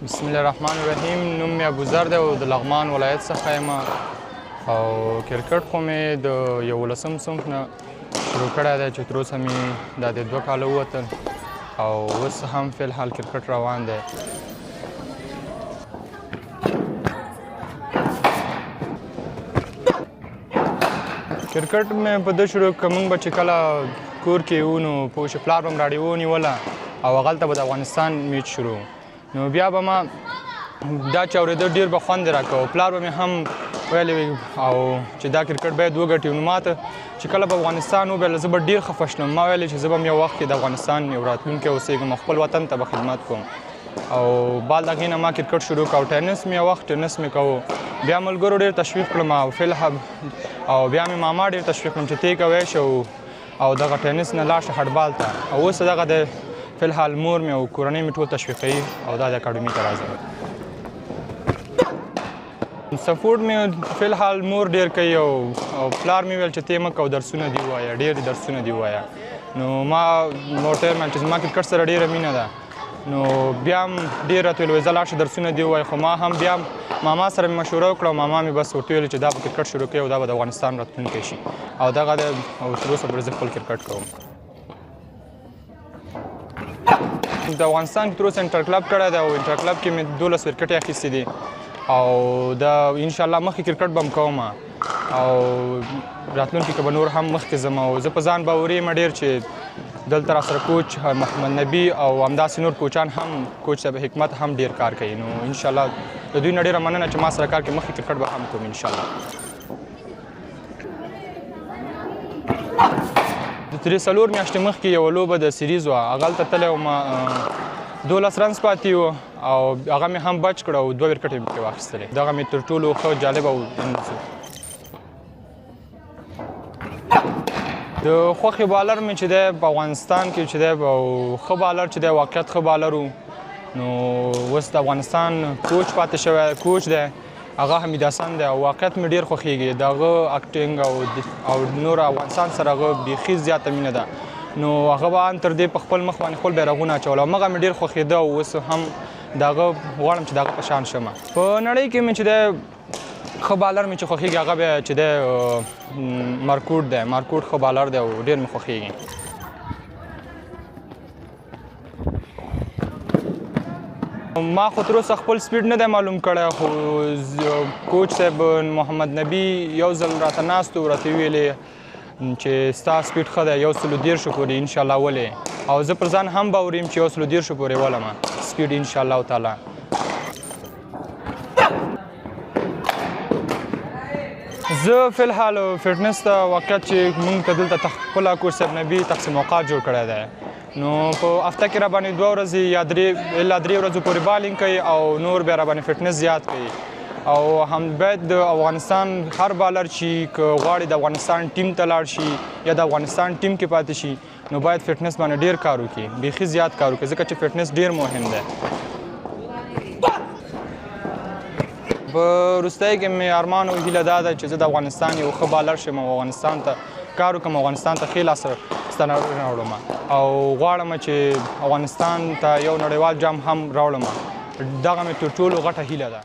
بسم الله الرحمن الرحیم. نوم مې ابوذر دی او د لغمان ولایت څخه یم. او کرکټ خو مې د 11 صنف نه شروع کړی دی چې تر اوسه مې دا د 2 کاله ووتل او اوس هم فی الحال کرکټ روان دی. کرکټ مې په ده شروع کړ، موږ به چې کله کور کې وو نو پوه شو پلار به مې راډیو ونیوله او هغلته به د افغانستان میچ شروع، نو بیا به ما دا چې اورېده ډېر به خوند یې راکاوه. پلار به مې هم ویلې وي او چې دا کرکټ باید وګټي. نو ما ته چې کله به افغانستان وبایله زه به ډېر خفه شلم. ما ویلې چې زه به هم یو وخت کې د افغانستان یو راتلونکی اوسېږم او خپل وطن ته به خدمت کوم. او بعد هغې نه ما کرکټ شروع کړ او ټینس مې یو وخت ټینس مې کوو. بیا ملګرو ډېر تشویق کړم او فی الحال او بیا مې ماما ډېر تشویق کړم چې ته کوی شې او دغه ټینس نه لاړ شه هډبال ته. او اوس دغه د فی الحال مور مې او کورنۍ مې ټول تشویقوي او دا د اکاډمي ته راځم. سپورټ مې فی الحال مور ډېر کوي او پلار مې ویل چې ته مه کوه، درسونه دې ووایه، ډېر درسونه دې ووایه. نو ما ورته ویل چې زما کرکټ سره ډېره مینه ده، نو بیا هم ډېر راته ویل زه لاړ شه درسونه دې ووایه. خو ما هم بیا ماما سره مې مشوره وکړه او ماما مې بس ورته ویل چې دا به کرکټ شروع کوي او دا به د افغانستان راتلونکی شي او دغه دی. او تر اوسه پورې زه خپل کرکټ کوم. د افغانستان کې تر اوسه انټر کلب کړی دی او انټر کلب کې مې 12 ویکټې اخیستې دي او دا انشاءالله مخکې کرکټ به هم کوم او راتلونکي کې به نور هم مخکې ځم. او زه په ځان باوري یم ډېر چې دلته راسره کوچ محمد نبي او همداسې نور کوچان هم، کوچ صاحب حکمت هم ډېر کار کوي. نو انشاءالله د دوی نه ډېره مننه چې ما سره کار کوي، مخکې کرکټ به هم کوم انشاءالله. د 3-4 میاشتې مخکې یوه لوبه د سیریز وه، هغلته تللی وم، 12 رنز پاتې وو او هغه مې هم بچ کړ او 2 ویکټې مې پکې واخیستلې. دغه مې تر ټولو ښه جالب او د خوښې بالر مې چې دی په افغانستان کې چې دی او ښه بالر چې دی واقعیت ښه بالر و. نو اوس د افغانستان کوچ پاتې شوی کوچ دی، هغه حمید حسن دی او واقعیت مې ډېر خوښېږي. د هغه اکټینګ او نور افغانستان سره هغه بیخي زیاته مینه ده. نو هغه به ان تر دې په خپل مخ باندې خپل بیرغونه اچول او مغه مې ډېر خوښېده او اوس هم د هغه غواړم چې د هغه په شان شم. په نړۍ کې مې چې دی ښه بالر مې چې خوښېږي هغه بیا چې دی مارکوټ دی. مارکوټ ښه بالر دی او ډېر مې خوښېږي. ما خو تر اوسه خپل سپیډ نه دی معلوم کړی، خو کوچ صاحب محمد نبي یو ځل راته ناست و، راته ویلې چې ستا سپیډ ښه دی 130 پورې انشاءالله ولې، او زه پر ځان هم باوري یم چې 130 پورې ولمه سپیډ انشاءالله تعالی. زه فی الحال فټنس ته واقعیت چې مونږ ته دلته خپله کوچ صاحب نبي تقسیم اوقات جوړ کړی دی. نو په هفته کې راباندې 2 ورځې یا 3 الا 3 ورځو پورې بالینګ کوي او نور بیا راباندې فټنس زیات کوي. او هم باید د افغانستان هر بالر چې که غواړي د افغانستان ټیم ته لاړ شي یا د افغانستان ټیم کې پاتې شي نو باید فټنس باندې ډېر کار وکړي، بیخي زیات کار وکړي، ځکه چې فټنس ډېر مهم دی. په وروستۍ کې مې ارمان او هیله دا ده چې زه د افغانستان یو ښه بالر شم او افغانستان ته کار وکړم، افغانستان ته ښې لاسته راوړم او غواړم چې افغانستان ته یو نړیوال جام هم راوړم. دغه مې تر ټولو غټه هیله ده.